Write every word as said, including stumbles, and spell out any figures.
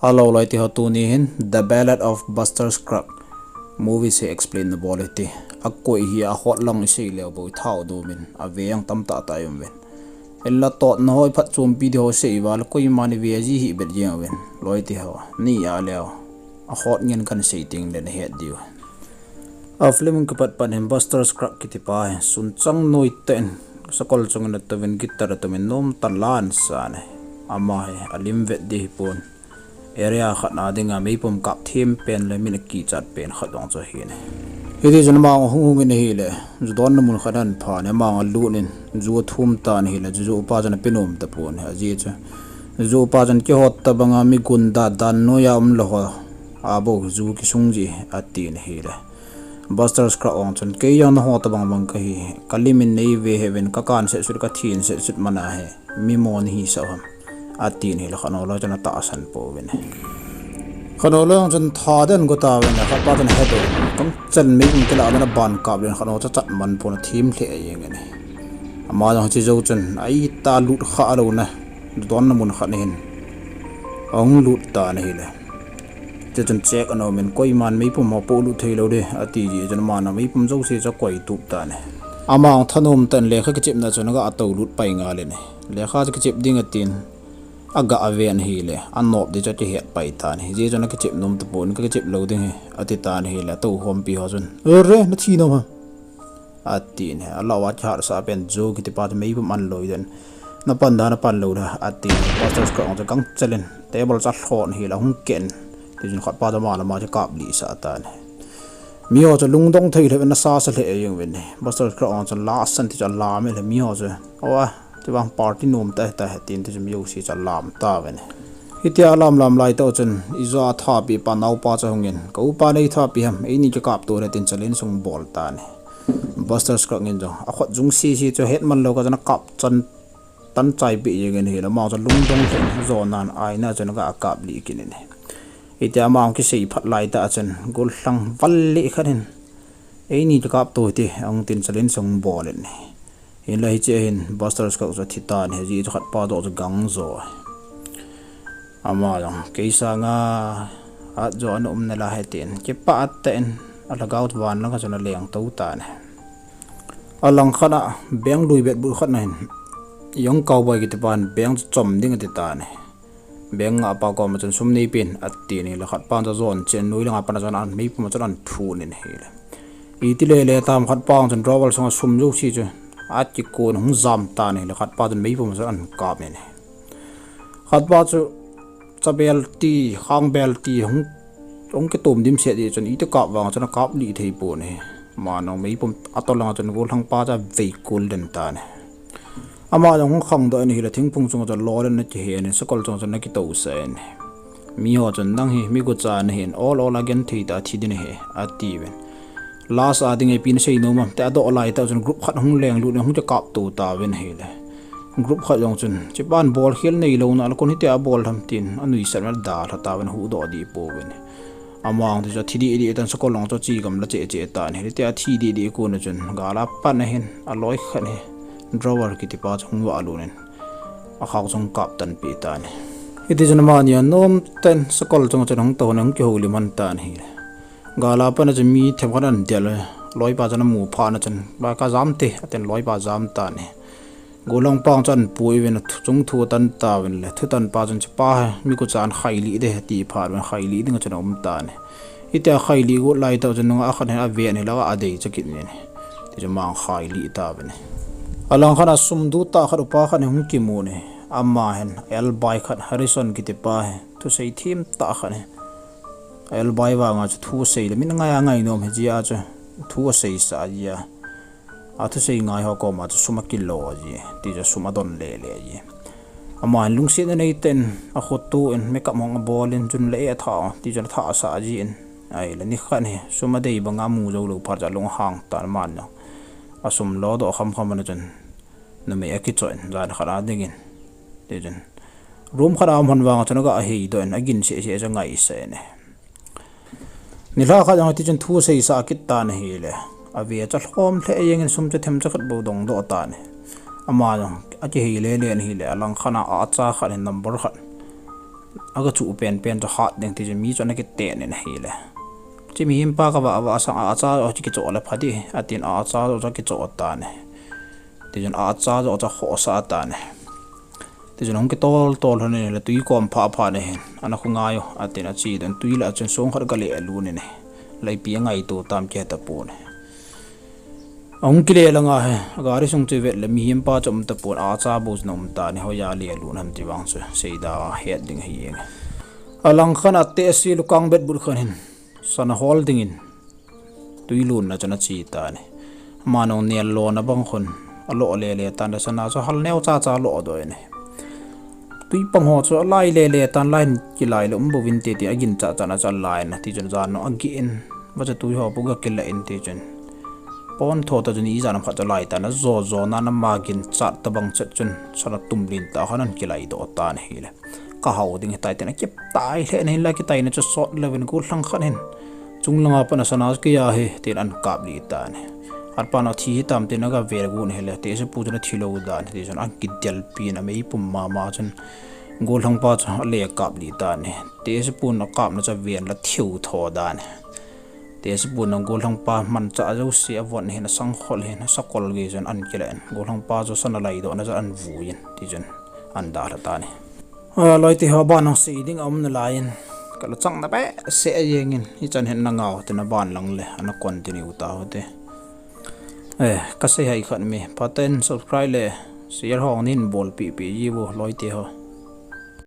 Hello, loi te ho, tuni hin The Ballad of Buster Scruggs movie hi explain na bol hite. Akoi hi ahot lang isei leu bou ithao domin, aveng tamtah tah aum uvin. Hinla totna ho, iphatchompi di ho sei uva le koiman ive ji hih bep jeng uvin. Loi te ho, ni a leu ahot ngen kan sei teng le nahet diu. A film kipat pan hin Buster Scruggs kiti pa hi sun chang noi tah in sakol chunga atouvin, guitar atouvin, nom tah in la asa e. Ama hi alim vet di hipon, area khat a dinga meipum kap them pen le min akichat pen khat jong chu ahi e. Hiti chun ama ahung hung in ahile, ju donna mun khat ahin pha in, ama alut in ju athum tan ahile, ju, ju upa chun ape nom tapon, ajeh chu ju upa chun kihot tabanga mi gunda dan noiya um lou ho a bou ju kisung ji atin ahile. Buster Scruggs jong chun, kei jong naho tabang bang kahi, kalim in neive hih uvin, kakan setsut, kathin setsut man ahi, mi mo nahi sah ham, atin ahile, khat nolai chun atahsan pouvin. Khat nolai jong chun tha den go tauvin, khat pa chun ahet un, kangchan meipum kilah dan aban kap len, khat nolai chu achat man pon, athem lheh jeng in. Ama jong hiche jou chun, aitah lut kha louna, donna mun khat ahin, ahung lut tan ahile. Chuchun check ana um in, koiman meipum ho polut thei lou de, ati jeh chun aman meipum jouse chu akoi tup tan ahi. Ama jong thanom tah in lekha kichepna chun aga tou lut pai ngal in ahi. Lekha chu kichep ding atin, aga ven ahile, anop di chu akihet pai tan ahi. Hijeh chun akichep nom tapon, kakichep lou ding ahi, ati tan ahile, atou khompi ho chun, "Ere, nathi nom ham?" atin ahi. Alah uva kihatsah pen Joe kiti pa chu meipum an loi den. Napan da, napan lou da, atin ahi. Buster Scruggs jong chu gangchel in table chu alhon ahile ahung ken. Tichun khat pa chu ama le ama chu akap lih sah tan ahi. Miho chu lungdong thei lheh uvin, asasa lheh jeng uvin ahi. Buster Scruggs jong chu la asan ti chu alam e le miho chu. Awa, chuvang party nom tah ahitai, tin tichun mi jouse chu alam tauvin ahi. Hitia alam lam lai tah chun, ija athapeh pa naopa chu ahung in, ka upa nei thapeh ham, eini kikap to hite, tin challenge ahung bol tan ahi. Buster Scruggs in jong, akhut jung sese chu ahet man lou kah chun akap chan tan chai peh jeng in ahile, ama chu lungdong lheh in, ajonan aina chun aga kap lih kit in ahi. Hitia ama kisei phat lai tah chun, gollhang val lih khat hin, eini kikap to hite, ahung tin challenge ahung bol in ahi. Hinla hiche a hin Buster Scruggs chu athi tan ahi, ajeh chu khat pa joh chu gang jo ahi. Ama jong, kei sanga hat jo ana um nalai e, tin kipah tah in alhagao van langa chun aleng tou tan ahi. Alang khat a beng lui bet but khat ahin, young cowboy kiti pan beng chu chom ding ati tan ahi. Beng ngah pa koma chun sum neipen, atin ahile khat pan chu ajon chen, noi langa pan a chun an meipum a chun ahin thun in ahile. Iti lele tam, khat pa chun drawer sunga sum jouse chu akikon ahung jam tan ahile, khat pa chun meipum a chun ahin kap in ahi. Khat pa chu chabel ti, khangbel ti hung, hung kitom dimset jeh chun iti kap vang chun akap lih thei pon ahi. Ama jong meipum atol langa chun gollhang pa chu avei kul den tan ahi. Ama jong hung khangdoh in ahile, thingphung chunga chun lol in ana kihen in, sakol chunga chun ana kitousah in, miho chun, nang hi mi gucha nahin, ol ol a genthei tah a thi ding nahi, atiuvin. Last a ding ipi nasei nom am, tia adoh lai tah chun group khat hung lenglut in hung kikap to tauvin ahile. Group khat jong chun, hichepan bolkhel neilou nalai, kon hitia abol tham, tin anuisat in adalha tauvin, ahuhdoh dih pouvin. Ama jong chu athi dih dih tan, sakol jong chu ache gamla cheh cheh tan ahi. Hitia athi dih dih kon a chun, gal a pat ahin, aloi khat hi drawer kiti pa chu ahung vahlut in, akhao chu ahung kap tan peh tan ahi. Hiti chun amani anom tah in sakol chunga chun ahung tou in ahung kihoulim lhon tan ahile. Gal a pat a chun mi themkhat ahin del, loipa chun amu phat na chun, ba ka jam te, atin loipa ajam tan ahi. Gollhang pa chu ahin pui uvin, athu, chungthu atan tauvin le, thutan pa chun, hichepa hi mi gucha ahin khailih ding, ati phat uvin, khailih dinga chun aum tan ahi. Hitia khailih got lai tah chun nungah khat hin aven ahile, adei cha kit in ahi. Tichun ama ahin khailih tauvin ahi. Alang khat a sum du tah khat upa khat hin hung kimun ahi. Ama hin elbai khat, Harrison kiti pa hi, thusei them tah khat ahi. Elbai vanga chu thu asei le min angai angai nom ahi jeh a chu thu aseisah jeh a, athusei ngai ho koma chu sum akilo ji, tichu sum adon lele ji. Ama hin lungsetna neitah in akhoto in makeup hung abol in, jun le eh atha, tichun athasah jin, ahile nikhat hi sum adei banga amu jou lou phat chun alung ahang tan, aman jong asum lodoh khamkham ana chun numei akichoh in jan khat a dingin, tichun room khat a um lhon vanga chun aga heidoh in, agin sehseh chu angaisah in ahi. Nilhah khat jong hitichun thu aseisah kit tan ahile, ave chu alhom lheh jengin sum chu themcha khat bou dongdoh tan ahi. Ama jong akihei lele in ahile, alang khat a acha khat hin number khat Aga chu pen pen chu hat ding ti chu mi chu ana kiten in ahile. Chi mihem pa ka va va sang a cha chu kicho le pha di, atin a cha chu kicho tan e. Ti chun a cha chu chu khosa tan e. Ti chun hung kitol tol hon in le tui kom pha pha ne hin. Ana khu ngai u, atin achi den tui la chun song khat ka le lu ne ne. Lai pi ngai tu tam ke ta pu ne. Ahung kile langa he, gari sung chu vet le mihem pa chu um tapon a cha bu chu um ta ni hoiya le lu nam ti vang chu seida het ding hi eng. Alang khan ate si lukang bet but khan hin sana hol dingin tui lun na chana chi ta ni. Ama nong nel lo na bang khun alo le le tan da sana chu hal neo cha cha lo do ni. Tui pang ho chu alai le le tan lai kilai le um bo vin te ti agin cha cha na cha lai na ti chun jan no agi in. Vacha tui ho pu ga kila in ti chun. Pon tho ta chun i jan khat cha lai ta na zo zo na na ma gin chat ta bang chet chun sana tum lin ta khan an kilai do ta na hi le. Ka hau ding tai te na kip tai le na hin la kitai na chu sot le vin ku hlang khan hin. Chung langa pa na sana ki ya hi tin an kap li ta ni. At pa na thi hi tam tin aga vel gu ni le te se pu chun a thi lo da ni ti chun an kidel pi na mei pum ma ma chun. Gollhang pa chu a le kap li ta ni. Te se pu na kap na cha ven la thiu tho da ni. Te se pu na gollhang pa man cha a jo si a von hin a sang khol hin a sakol ge chun an kile an. Gollhang pa chu sana lai do na cha an vu yin ti chun an da la ta ni. A, loi te ho ban nong sei ding a um na lai in. Ka la chang na be se a yeng in. Hi chan hin na ngau te na ban lang le. Ana continue ta ho te. Eh, ka sei hai khat mi. Paten subscribe le share hong nin bol pi pi yi vo loi te ho.